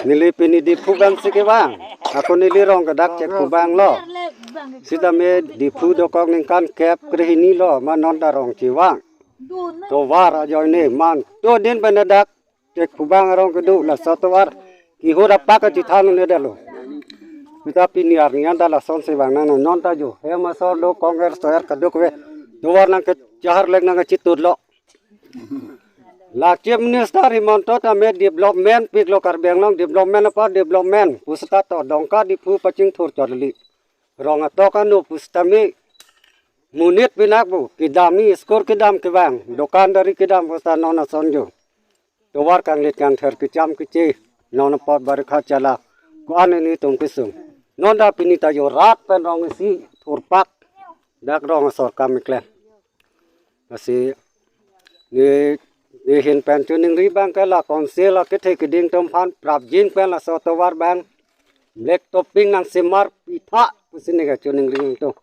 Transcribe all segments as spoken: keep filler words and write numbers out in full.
Neli pini Diphu bang si kevang. Ako neli rong ke dak Chekhubang lo. Sitame Diphu dokok ningkan kep krehini lo, ma non ta rong chevang. Tovar ajoine man to din pen dak Chekhubang arong kedo, laso tovar kehur apak kachethan un-edetlo. Sita pini arni anta lasonsi vang nang, non ta jo hem asor do, Congress tovar kadokave tovar nangkechahar lek nangkechetut lo. La Chief Minister Himanta tame development piklo, Karbi Anglong development apar development pu seta to Dongka Diphu pachingthur chot kali. Rong atok ano pu setame monit pinak pu kedamji, school kedam kevang, dokandari kedam pu seta non ason jo. Tovar kanglit kangther kecham keche, non apot barikha chala, ko-an nelitum kesung. Non ta pini ta jo rat pen rong isi thurpak, dak rong asor kam keklem. Lasi ne, ne hin pen choningri abang ke la council akethe keding atum aphan prapjin pen laso tovar abang black topping nangsemar pitha pusi ne kachoningri atum.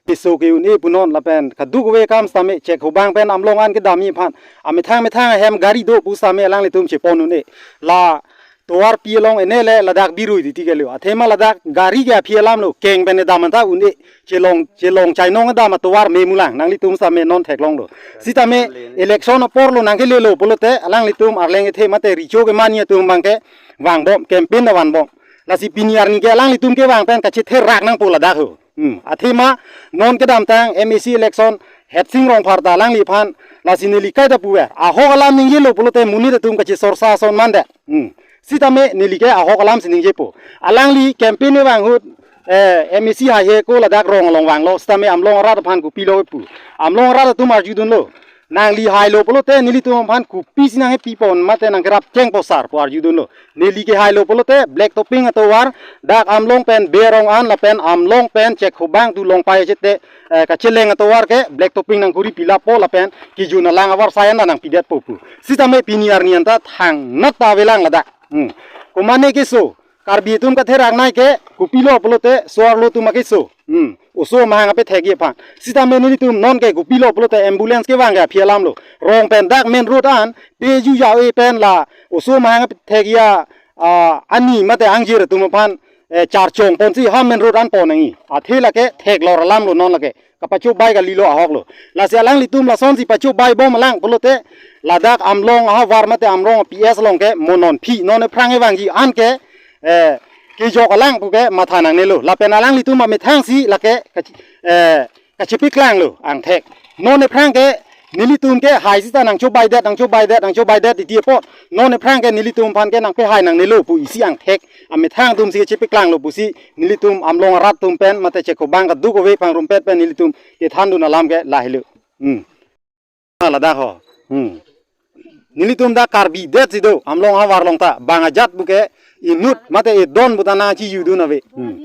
Piso ke un-e pu non lapen kadokave kam sitame Chekhubang pen Amlong an kedamji aphan amethang methang ahem gari do pu sitame alanglitum chepon un-e. La tovar pi along ene le ladak birui titi kali. Athema ladak gari ke aphi alam lo, keng pen dam anta un-e, chelong chelong chainong dam atovar memulang, nanglitum sitame non theklonglo. Sitame election apor lo nangkelelo pulote alanglitum arleng ethe mate recho kemanji atum abang ke vangbom, campaign ta vanbom. Lasi pini arni ke alanglitum kevang pen kachetherak nangpo ladak ho. Hmm. Athema non kedamtang M A C election Headsing Rongphar ta alangliphan, lasi neli kaita puver. Ahok alam ningjelo pulote monit atum kachesorsa ason mandet. Hmm. Sitame neli ke ahok alam si ningjepo. Alangli campaign vang ahut, eh, M A C haihe ko ladak rong along vanglo, sitame Amlong arat aphan kopilo pu. Amlong arat atum arjudunlo. Nangli hailo pulote nelitum aphan kopisi nangkepipon mate nangkerap chengpo sar pu arjudunlo. Neli ke hailo pulote black topping atovar dak Amlong pen Berong an lapen Amlong pen Chekhubang tu Longpai achete, eh, kacheleng atovar ke black topping nangkuri pilappo lapen kejun alang avar sayan ta nangpidetpo pu. Sitame pini arni anta thangnat ta avelang ladak. Hmm. Komane keso Karbi atum katheraknei ke kopilo pulote so-arlo atum akeso. Hmm. Oso amahang apethekji aphan. Sitame nelitum non ke kopilo pulote ambulance kevang ke aphi alam lo. Rong pen dak main road an peju ja-e pen la oso amahang apethekji a, ah, ani mate angjir atum aphan, eh, charchong ponsi ha main road an pon nangji. Athe lake theklor alam lo non lake. Kapachobai kalilo ahok lo. Lasi alanglitum lasonsi pachobai bomlang pulote ladak Amlong ahavar mate Amlong P S along ke mo non aphi non ephrang evangji an ke, eh, kejok alang pu ke matha nangnelo. Lapen alanglitum amethang si lake kach-, eh, kachepaklanglo angthek. Non ephrang ke nelitum ke hai sita nangchobaidet, nangchobaidet, nangchobaidet titi apot. Non ephrang ke nelitum aphan ke nangpehai nangnelo pu isi angthek amethang atum si chepaklanglo pusi nelitum Amlong arat atum pen mate Chekhubang kadokave pangrumpet pen nelitum kethandun alam ke lahelo. Hmm. Ladak ho. Hmm. Nelitum dak Karbi det si do, Amlong ahavar along ta, bang ajat pu ke inut mate idon pu ta nangchijudun ave. Hmm.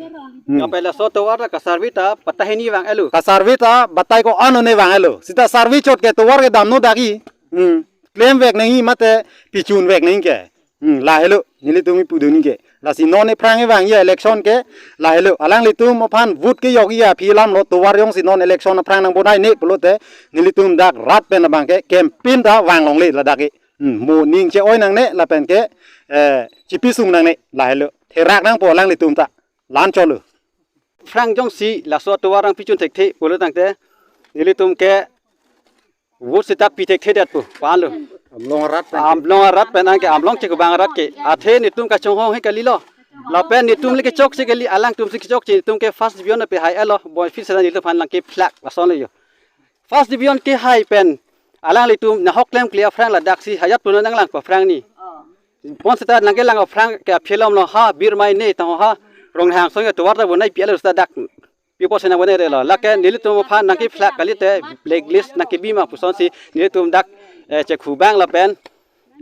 Hmm. Kape laso tovar ta ka-survey ta batai hini vang-elo. Ka-survey ta batai ko-an un-e vang-elo. Sita survey chot ke tovar ke damno dakji. Hmm. Klemvek nangji mate pichunvek nangji ke. Hmm, lahelo, nelitum ipudun ke. Lasi non ephrang evangji election ke, lahelo. Alanglitum aphan vote kejokji aphi alam lo tovar jongsi non election aphrang nangbonaine pulote, nelitum dak rat pen abang ke, campaign ta vanglongle ladak ke. Hmm, mo ning che-oi nangne, lapen ke, eh, chepisung nangne, lahelo. Therak nangpo alanglitum ta, lan cholo. Aphrang jongsi, laso tovar nangpichun thekthe, pulo tangte, nelitum ke, vote sita pi thekthedetpo, panlo. Amlong arat pen. Amlong arat pen anke Amlong Chekhubang arat ke. Athe netum kachonghong he kalilo. Lapen netum le kechokche kali, alangtum si kechokche, netum ke first division pehai-elo. Boi fis sa nelitum aphan lang ke flag, lason le jo. First division kehai pen. Alanglitum nahok klemkle aphrang ladak si hayat puno nanglangpo aphrang ni. Pon sita nangkelang aphrang ke aphi alam lo ha, bir mai ne tang ha. Ronghang song ya tovar ta bonai pi-elo sita dak. People sena bone relo. Lake nelitum aphan nangke flag kalite blacklist nangkebi ma pusonsi nelitum dak, eh, Chekhubang lapen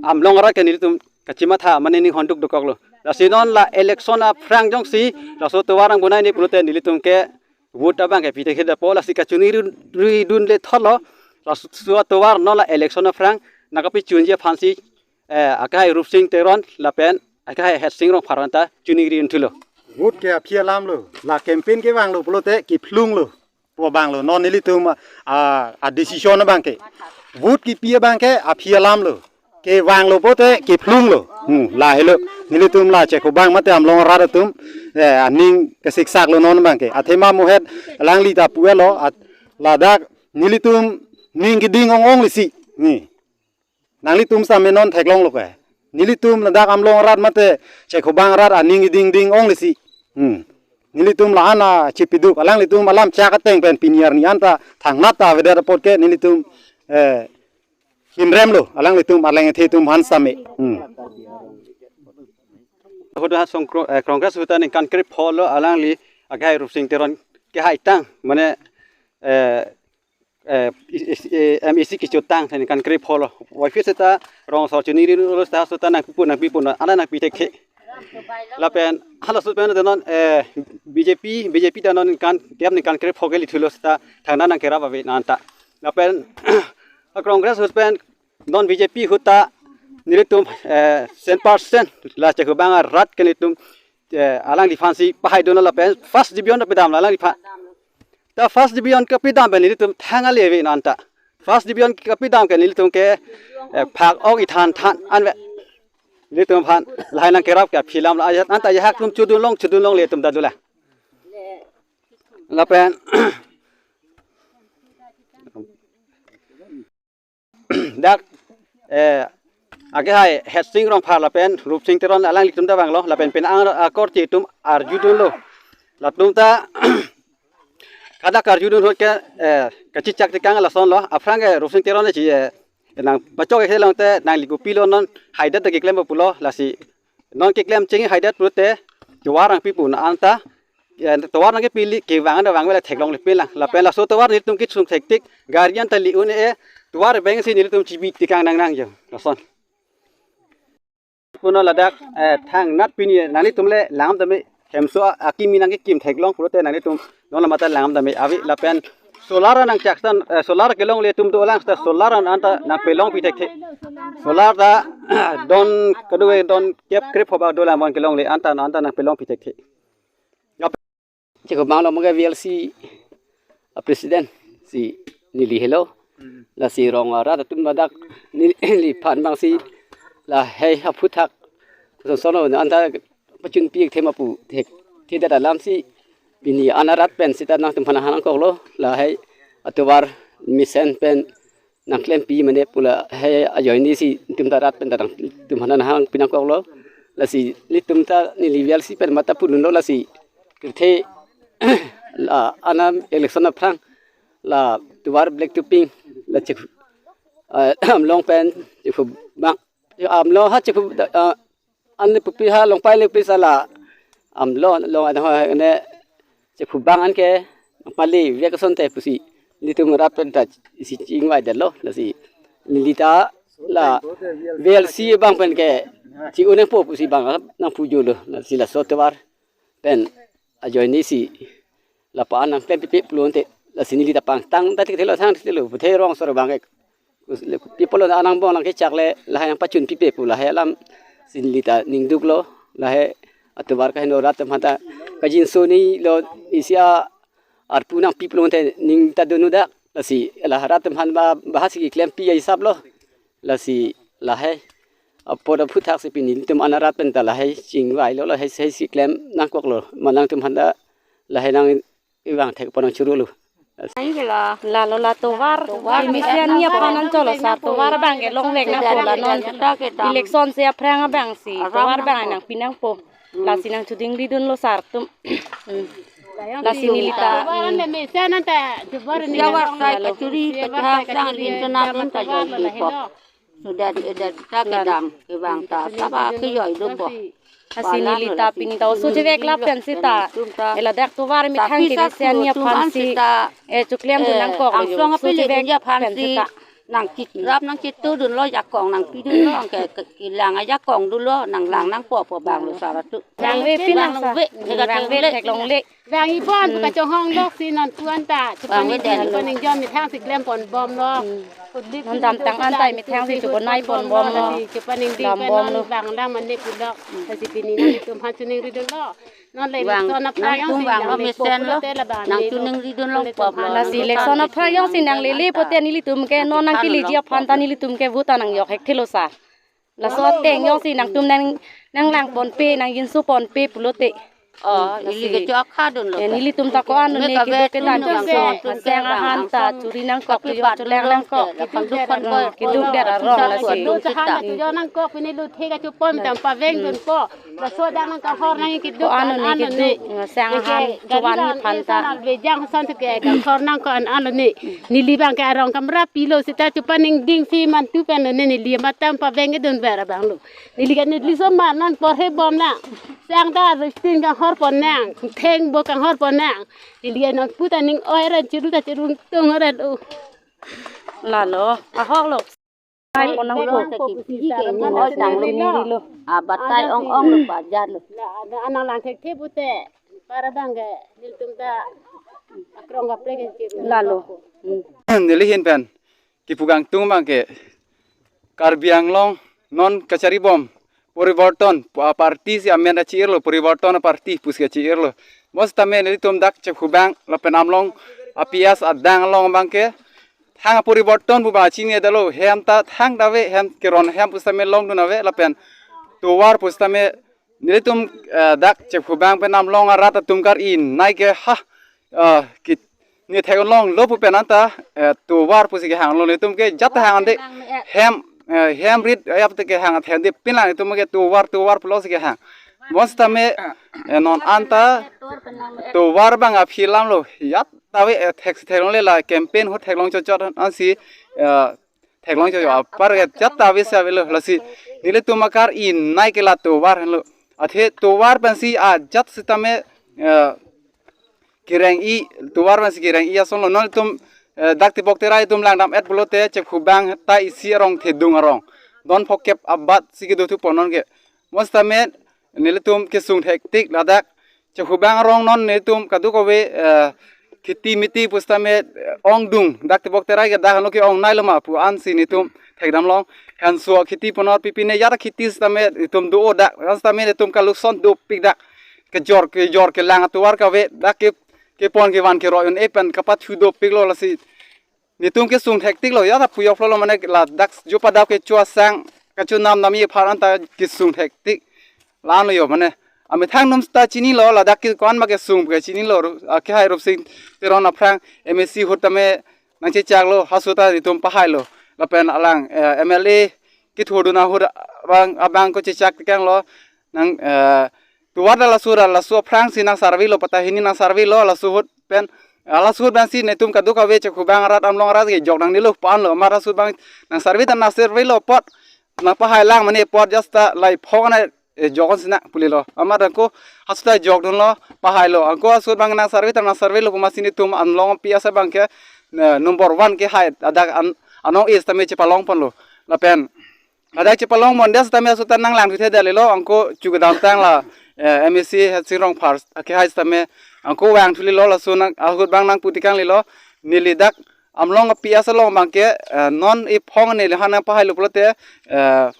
Amlong arat ke nelitum kachimatha mane ning honduk dokoklo. Lasi non la election aphrang jongsi laso tovar nangbonaine pulote nelitum ke vote abang ke pi thekthedetpo lasi kachuningri dun le thotlo. Laso tovar non la election aphrang nangkapichunji aphansi eh, akehai Rupsing Teron lapen akehai Headsing Rongphar anta chuningri thulo. Vote ke aphi alam lo, la campaign kevanglo pulote kephlunglo. Pu abang lo, non nelitum a, a decision abang ke. Vote kepi abang ke aphi alam lo. Kevanglo pulote kephlunglo. Hmm, la helo, nelitum la Chekabang mate Amlong arat atum, eh, aning kesiksak lo non abang ke. Athema mohet alangli ta pu-et lo, at-, ladak nelitum ning keding ong-ong lesi. Ni. Nanglitum same non theklong lo ke. Nelitum ladak Amlong arat mate Chekabang arat aning keding ding ong lesi. Hmm. Nelitum la-an a chipiduk, alanglitum alam chak ateng pen pini arni anta thangnat ta avedet apot ke nelitum, eh, hinrem lo, alanglitum arleng ethe atum aphan same. Hmm. Ahut ha song kro-, eh, Congress ahut ta ningkan krepho lo alangli akhai Rupsing Teron kehaitang, mane, eh, eh, is-, is-, eh, M A C kechotang, ningkan krepho lo. Waifi seta rong asor chuningri lo seta seta nangpipo, nangpipo, ana nangpi thekthe. Lapen, halaso pen non, eh, B J P, B J P ta non ningkan, tiap ningkan krepho ke lithulo seta, thangnat nangkerap ave non anta. Lapen, a Congress ahut pen, non B J P ahut ta, nelitum, eh, cent percent, la Chekabang arat ke nelitum, eh, alangliphan si pahaidun lapen, first division ta pidam la alangliphan. Ta first division kepidam pen nelitum thang ale ave non anta. First division kepidam ke nelitum ke, eh, phak-ok ithan than anvet. Nelitum aphan lahai nangkerap ke aphi alam la ajat anta ajahak atum chodun long, chodun longle atum ta dolang. Lapen dak, eh, akhai Hetsing Rongphar lapen Rupsing Teron alanglitum ta vanglo, lapen pen-ang akorte atum arjudun lo. Latum ta kadak arjudun ahut ke, eh, kachichak tekang lason lo, aphrang ke Rupsing Teron si, eh, nang pachok ke long te nangli kopilo non haidet ta keklem pulo, lasi non keklem chinghaidetpo te tovar nangpipo non anta, eh, tovar nangkepili kevang anta vangve le theklongle pelang. Lapen laso tovar nelitum kesung thektik, gari anta li un-e, tovar abang si nelitum chibi tekang nangnang jo. Lason. Puno ladak, eh, thangnat pini nanglitum le langdam tame hemso a-, akimi nangkekim theklong pulote nanglitum non la mata langdam tame ave lapen solar nangchaksan, eh, solar kelongle atum dolang seta solar anta nangpelongpi thekthe. Solar ta don kadokave don kep krepho ba dolang, bon kelongle anta anta nangpelongpi thekthe. Chekabang along ke V L C a president si neli helo. Lasi rong arat atum ladak neliphan abang si lahai aphuthak son son lo anta pachunpi thema pu thekthedet alam si pini an arat pen seta nangtumphan nangkoklo, lahai atovar mesen pen nangklempi mane pu lahai ajoine si netum ta rat pen ta nangtumphan nangpi nangkoklo. Lasi netum ta neli V L C pen mata pudunlo, lasi kethe la anam election aphrang la tovar black topping la chek, eh, Amlong pen Chekabang, Amlong ha Chekhu, eh, an le pupi ha Longpai le pupi sala Amlong long an ho ne Chekabang an ke pali vek asonte pusi netum rat pen ta isi chingvaidetlo, lasi neli ta la V L C abang pen ke chi-un nangpo pusi bang nangpujo lo, lasi laso tovar pen ajoine si lapu-an nangklempipe pulote, lasi neli ta pangthang ta thekthe lo, thang thekthe lo, puthe rong asor abang ke. People lo anang bong nangkechak le lahai nangpachunpipe pu lahai alam si neli ta ningduklo, lahai atovar kaheno rat atum aphan ta kajinso ni lo, isi a arpu nangpi pulote ning ta dunu dak, lasi la rat atum aphan ba bahasi klempi ahisap lo, lasi lahai apot aphuthak si pini netum an arat pen ta lahai chingvailo, lahai si klem nangkoklo, ma nangtum aphan ta lahai nang ivang thek ponang churu lo. Ai ke la. Lalo la tovar. Tovar. Mesen ni aphan an cholo sar. Tovar abang ke longvek nangpo la non. Election si aphrang abang si. Tovar abang nangpi nangpo. Lasi nangchudingridunlo sar atum. Hmm. Lasi neli ta. Tovar an le mesen anta tovar ni. Siawak sai kachuri, kachak sang din chenam din ta joi di pok. Sudah di-edet ta kedam kevang ta saba kejoi dopo. Lasi neli ta pini ta oso chevek lapen seta. Ela dak tovar methang kemesen ni aphan si. Eh, choklem dun nangkok. Angsong api le dun aphan si. Nangchirap nangchitudunlo, jakong nangpidunlo, ke, ke, kelang ajakong dunlo, nanglang nangpo po bang lo sar atum. Vangve pin nang sa. Vangve theklongle. Vang-i pon, hmm, kachonghong lok si non pu anta. Vangve den. Chepaningri pon ningjom methang si klem pon bomlo. Hmm. Non damtang anta methang si chobonai pon bomlo. Chepaningri dam pon bomlo. Vang lang mane pulok. Hmm. Lasi pini nanglitum aphan choningridunlo. Non le vang, election aphrang non pu si vang lo nangle mesen lo. Nangchoningridunlo pop lo. Lasi election aphrang si nanglele pote nelitum ke non nangkeleji aphan ta nelitum ke vote nangjok hekthelo sa. Laso ateng jongsi nangtum nang, nanglang ponpe, nangjinso ponpe pulote. Oh, ili ke chok kha dunlo. Eh, nelitum ta ko-an lo ne keduk kedan, keduk keso, aseng ahan ta churi nangkok, churi nangkok. Keduk det arong lasi. Lo sahan ta jo nangkok, pini lo thek achu pon tam paveng dunpo. Laso dang nangkanghor nang keduk ko-an lo ne, an lo ne keduk, aseng ahan chuan ni phan ta. Bejang san ke kanghor nangkok an an lo ne. Neli abang ke arong kamra pilo seta chupan ning ding si mantu pen lo ne, neli matam paveng dunver abang lo. Neli ke neli so ma non porhe bom nang. Sang ta ristin kanghor pon nang, theng bo kanghor pon nang. Neli non puta ning oi ran chiru ta chiru tung ran o. Lalo, ahok lo. Ai pon nangpo. Oi tang lo. Abatai ong ong lo pajar lo. La, la, anang lang thekthe pute. Para abang ke nelitum ta akrong kaprek ke chiru. Lalo. Hmm. Neli ahin pen kipu kangtung abang ke Karbi Anglong non kachari bom poriborton, pu-, a party si amen kachi-irlo, poriborton a party pusi kachi-irlo. Bonsitame nelitum dak Chephubang lapen Amlong a P S adang along abang ke thang poriborton pu abang chini detlo, hem ta thang ta ave, hem keron hem pusitame longdun ave lapen tovar pusitame nelitum, eh, dak Chephubang pen Amlong arat atum kar-i nai ke ha, eh, ki, ne thek-un longlo pu pen anta, eh, tovar pusi kehanglo, nelitum ke jat hang ande hem, eh, hem rit ayap te kehang, athe ande pinlang nelitum ke tovar, tovar pulo si kehang. Bonsitame, eh, non anta tovar abang aphi lam lo, jat ta ave, eh, thek si theklongle, la campaign ahut theklong chotchot ansi, eh, theklong chotchot apar ke jat ta ave si avelo, lasi nelitum akar-i nai ke la tovar henlo. Athe tovar pensi ajat sitame, eh, kereng-i, tovar pensi kereng-i ason lo. Non itum, eh, dak Tibok Terai itum langdam-et pulote Chephubang ta isi arong, Thedung arong, don phokep abat si kedo thupo non ke. Bonsitame nelitum kesung thektik ladak Chephubang arong non nelitum kadokave, eh, kheti miti pusitame, eh, ongdung, dak Tibok Terai ke dak ano ke-ong nailo ma pu ansi nelitum thekdam long. Hanso kheti ponor pipine jat kheti sitame itum do-o dak, sitame nelitum kalukson dopik dak. Kejor kejor kelang atovar kave dak ke, kepon kevan keroi un-e pen kapathu dopiklo, lasi nelitum kesung thektiklo, jat ta pujoklo lo mane, ladak jo padap kecho asang kachonam nam ye pharan ta kesung thektik. La-an lo jo mane. Amethang atum ta chinilo, ladak ke ko-an ma kesung ke chinilo, ru-, akehai Rupsing Teron aphrang M A C ahut tame nangchechaklo, halaso ta nelitum pahailo. Lapen alang, eh, M L A kethurdun ahut abang, abang ko chechak tekanglo. Nang, eh, tovar ta laso ra, laso aphrang si nang survey lo, pata hini nang survey lo, laso ahut pen, ah, laso ahut pensi nelitum kadokave Chephubang arat Amlong arat ke jok nangnelo pu-an lo, amat laso abang nang survey ta nang survey lo apot, nang pahai lang mane apot just ta lai phok na, eh, jok-on sinang pulilo. Amat angko halaso ta jokdunlo, pahailo. Angko halaso abang nang survey ta nang survey lo pu amatsi nelitum Amlong P S abang ke, eh, number one kehai, adak an, anong is tame chepalong ponlo. Lapen adak chepalong pondet sitame halaso ta nang langthu thekdetlo, angko chu kedamtang la, eh, M A C Hersing Rongphar akehai sitame angko vangthulelo, laso nang ahut abang nangpu tekanglelo, neli dak Amlong P S along abang ke, eh, non iphong neli han nangpahailo pulote, eh,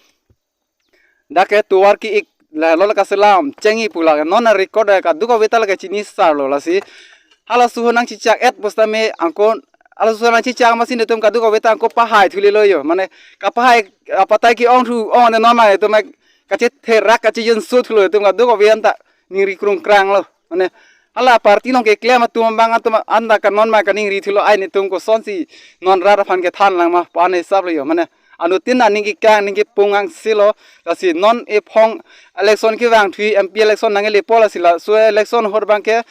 dak ke tovar ki-ik la lo la kaselam cheng-i pu la non a record kadokave ta la kachini sarlo, lasi halaso ahut nangchechak-et pusitame angko halaso ahut nangchechak amatsi nelitum kadokave ta angko pahai thulelo jo. Mane kapahai apatai ke-ongthu ong ne non mane itum kachetherak kachejinso thulo, itum kadokave anta ningri krungkranglo. Mane hala party along keklem atum abang atum anta ka non ma kaningri thulo, ai nelitum kosonsi non rat aphan kethan lang ma pu-an hisap lo jo. Mane anuttin aning kekang, aning kepung angsilo, lasi non iphong election kevangthu, M P election nangkelepo, lasi laso election ahut abang ke,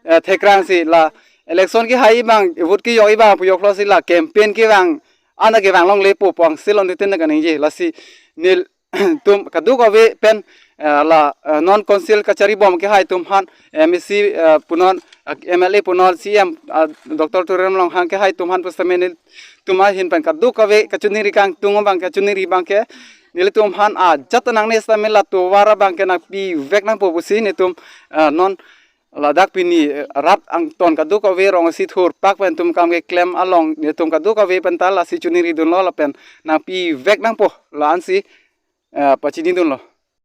eh, thekrang si la election kehai abang, vote kejok abang pujoklo si la campaign kevang, ana kevang longlepo pu angsilo nelitum ta kaningje, lasi nelitum kadokave pen, eh, la, eh, non council kachari bom kehai atum aphan, M A C, eh, punon, eh, M L A punon, C M, ah, Doctor Tuliram Ronghang kehai atum aphan pusitame nelitum ahin pen kadokave kachiningri kangtung abang, kachiningri abang ke nelitum aphan ajat nangne sitame la tovar abang ke nangpivek nangpo pusi nelitum, eh, non ladak pini, eh, rat angton kadokave rong isi thurpak pen itum kam keklem along nelitum kadokave pen ta lasi chiningridunlo lapen nangpivek nangpo, la-ansi, eh, pachinidunlo.